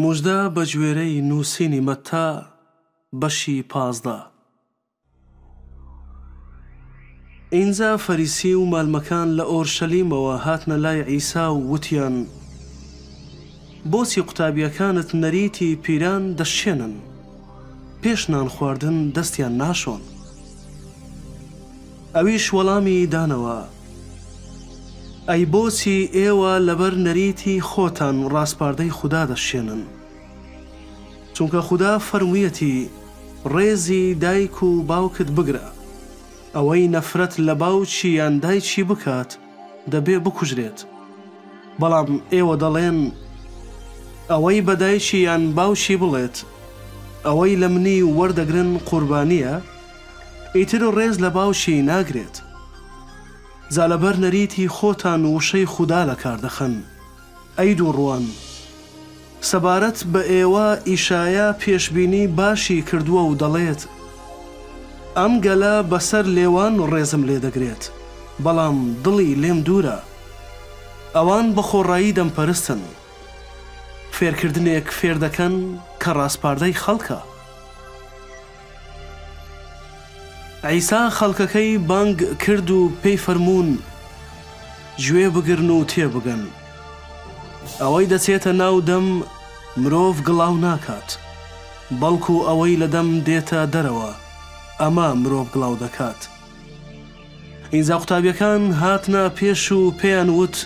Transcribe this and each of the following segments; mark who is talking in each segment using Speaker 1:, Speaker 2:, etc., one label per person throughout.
Speaker 1: موژدە بە گوێرەی نووسینی مەتتا بەشی 15. ئینجا فەریسی و مالمەکان لە ئۆرشەلیمەوە هاتنە لای عیسا و وتیان، بۆچی قوتابییەکانت نەریتی پیران دەشکێنن، پێش نانخواردن دەستیان ناشۆن؟ ئەویش وەڵامی دانەوە، ئەی بۆچی ئێوە لەبەر نەریتی خۆتان ڕاسپاردەی خودا دەشکێنن؟ چونکە خودا فەرموویەتی، ڕێزی دایک و باوکت بگرە، ئەوەی نەفرەت لە باوکی یان دایکی بکات، دەبێ بکوژرێت. بەڵام ئێوە دەڵێن، ئەوەی بە دایکی یان باوکی بڵێت، ئەوەی لە منی وەردەگرن قوربانییە، ئیتر ڕێز لە باوکی ناگرێت. جا لەبەر نەریتی خۆتان وشەی خودا لەکار دەخەن. ئەی دووڕووان! سەبارەت بە ئێوە ئیشایا پێشبینی باشی کردووە و دەڵێت، ئەم گەلە بەسەر لێوان ڕێزم لێ دەگرێت، بەڵام دڵی لێم دوورە. ئەوان بە خۆڕایی دەمپەرستن. فێرکردنێک فێر دەکەن کە ڕاسپاردەی خەڵکە. عیسا خەڵکەکەی بانگ کرد و پێی فەرموون، گوێ بگرن و تێبگەن. ئەوەی دەچێتە ناو دەم مرۆڤ گڵاو ناکات، بەڵکو ئەوەی لە دەم دێتە دەرەوە، ئەمە مرۆڤ گڵاو دەکات. ئینجا قوتابییەکان هاتنە پێش و پێیان وت،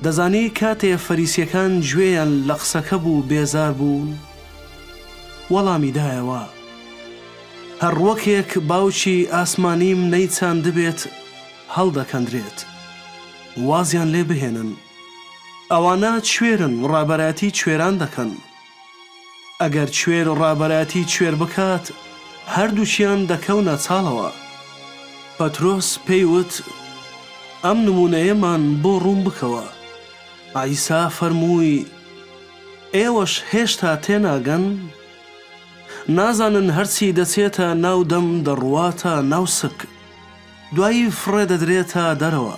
Speaker 1: دەزانی کاتێ فەریسییەکان گوێیان لە قسەکە بوو بێزار بوون؟ وەڵامی دایەوە، هەر ڕوەکێک باوکی ئاسمانیم نەیچاندبێت هەڵدەکەندرێت. وازیان لێ بهێنن. ئەوانە کوێرن ڕابەرایەتی کوێران دەکەن. ئەگەر کوێر ڕابەرایەتی کوێر بکات، هەردووکیان دەکەونە چاڵەوە. پەترۆس پێی وت، ئەم نموونەیەمان بۆ ڕوون بکەوە. عیسا فەرمووی، ئێوەش هێشتا تێناگەن؟ نازانن هەرچی دەچێتە ناو دەم دەڕواتە ناو سک، دوایی فڕێ دەدرێتە دەرەوە.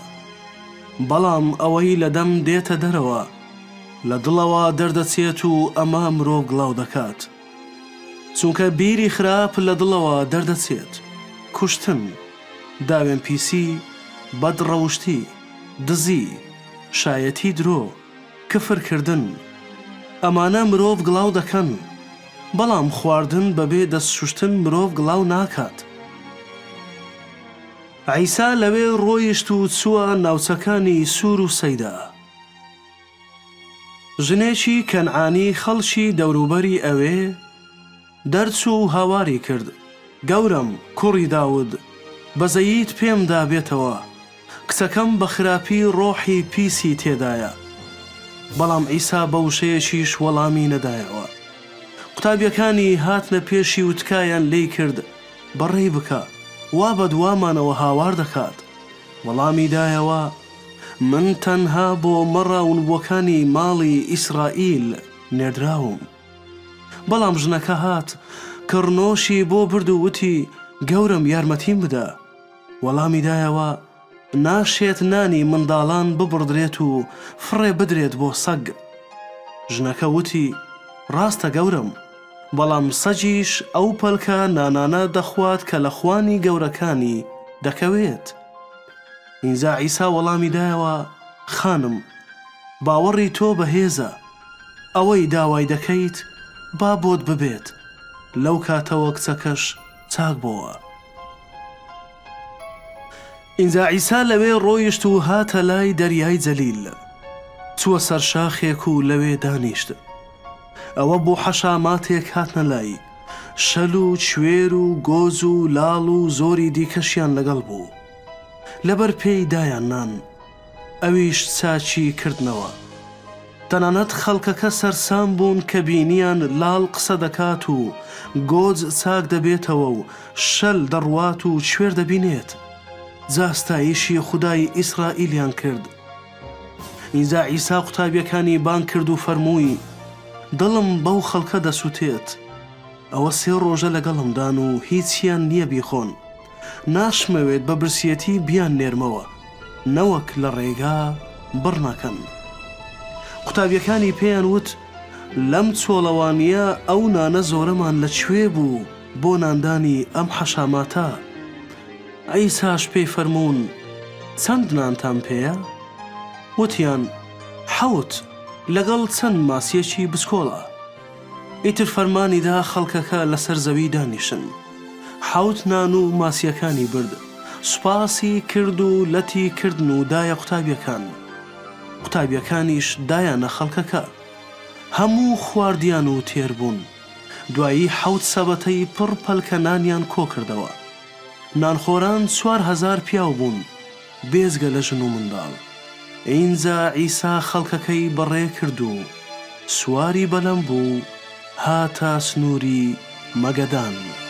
Speaker 1: بەڵام ئەوەی لە دەم دێتە دەرەوە، لە دڵەوە دەردەچێت و ئەمە مرۆڤ گڵاو دەکات. چونکە بیری خراپ لە دڵەوە دەردەچێت، کوشتن، داوێنپیسی، بەدڕەوشتی، دزی، شایەتی درۆ، کفر کردن، ئەمانە مرۆڤ گڵاو دەکەن، بەڵام خواردن بەبێ دەست شوشتن مرۆڤ گڵاو ناکات. عیسا لەوێ ڕۆیشت و چووە ناوچەکانی سور و سەیدا. ژنێکی کەنعانی خەڵکی دەوروبەری ئەوێ، دەرچوو و هاواری کرد، گەورەم، کوڕی داود، بەزەییت پێمدا بێتەوە، کچەکەم بە خراپی ڕۆحی پیسی تێدایە. بەڵام عیسا بە وشەیەکیش وەڵامی نەدایەوە. قوتابییەکانی هاتنە پێشی و تکایان لێی کرد، بەڕێی بکە، وا بەدوامانەوە هاوار دەکات. وەڵامی دایەوە، من تەنها بۆ مەڕە ونبووەکانی ماڵی ئیسرائیل نێردراوم. بەڵام ژنەکە هات، کڕنۆشی بۆ برد و وتی، گەورەم یارمەتیم بدە. وەڵامی دایەوە، ناشێت نانی منداڵان ببڕدرێت و فڕێ بدرێت بۆ سەگ. ژنەکە وتی، ڕاستە گەورەم، بەڵام سەگیش ئەو پەلکە نانانە دەخوات کە لە خوانی گەورەکانی دەکەوێت. ئینجا عیسا وەڵامی دایەوە، خانم، باوەڕی تۆ بەهێزە، ئەوەی داوای دەکەیت با بۆت ببێت. لەو کاتەوە کچەکەش چاک بۆوە. ئینجا عیسا لەوێ ڕۆیشت و هاتە لای دەریای جەلیل. چووە سەر شاخێک و لەوێ دانیشت. ئەوە بوو حەشاماتێک هاتنە لای، شەل و کوێر و گۆج و لاڵ و زۆری دیکەشیان لەگەڵ بوو. لەبەر پێی دایاننان. ئەویش چاکی کردنەوە. تەنانەت خەڵکەکە سەرسام بوون کە بینیان لاڵ قسە دەکات و گۆج چاک دەبێتەوە و شەل دەڕوات و کوێر دەبینێت. جا ستایشی خودای ئیسرائیلیان کرد. ئینجا عیسا قوتابییەکانی بانگ کرد و فەرمووی، دڵم بەو خەڵکە دەسووتێت. ئەوە سێ ڕۆژە لەگەڵمدان و هیچیان نییە بیخۆن. ناشمەوێت بە برسیەتی بیاننێرمەوە، نەوەک لە ڕێگا بڕ نەکەن. قوتابییەکانی پێیان وت، لەم چۆڵەوانییە ئەو نانە زۆرەمان لە کوێ بوو بۆ ناندانی ئەم حەشاماتە؟ عیساش پێی فەرموون، چەند نانتان پێیە؟ وتیان، حەوت، لەگەڵ چەند ماسییەکی بچکۆڵە. ئیتر فەرمانی دا خەڵکەکە لەسەر زەوی دانیشن. حەوت نان و ماسییەکانی برد، سوپاسی کرد و لەتی کردن و دایە قوتابییەکان. قوتابییەکانیش دایانە خەڵکەکە. هەموو خواردیان و تێر بوون. دوایی حەوت سەبەتەی پڕ پەلکە نانیان کۆکردەوە. نانخۆران 4000 پیاو بوون، بێجگە لە ژن و منداڵ. ئینجا عیسا خەڵکەکەی بەڕێ کرد و سواری بەلەم بوو و هاتە سنووری مەگەدان.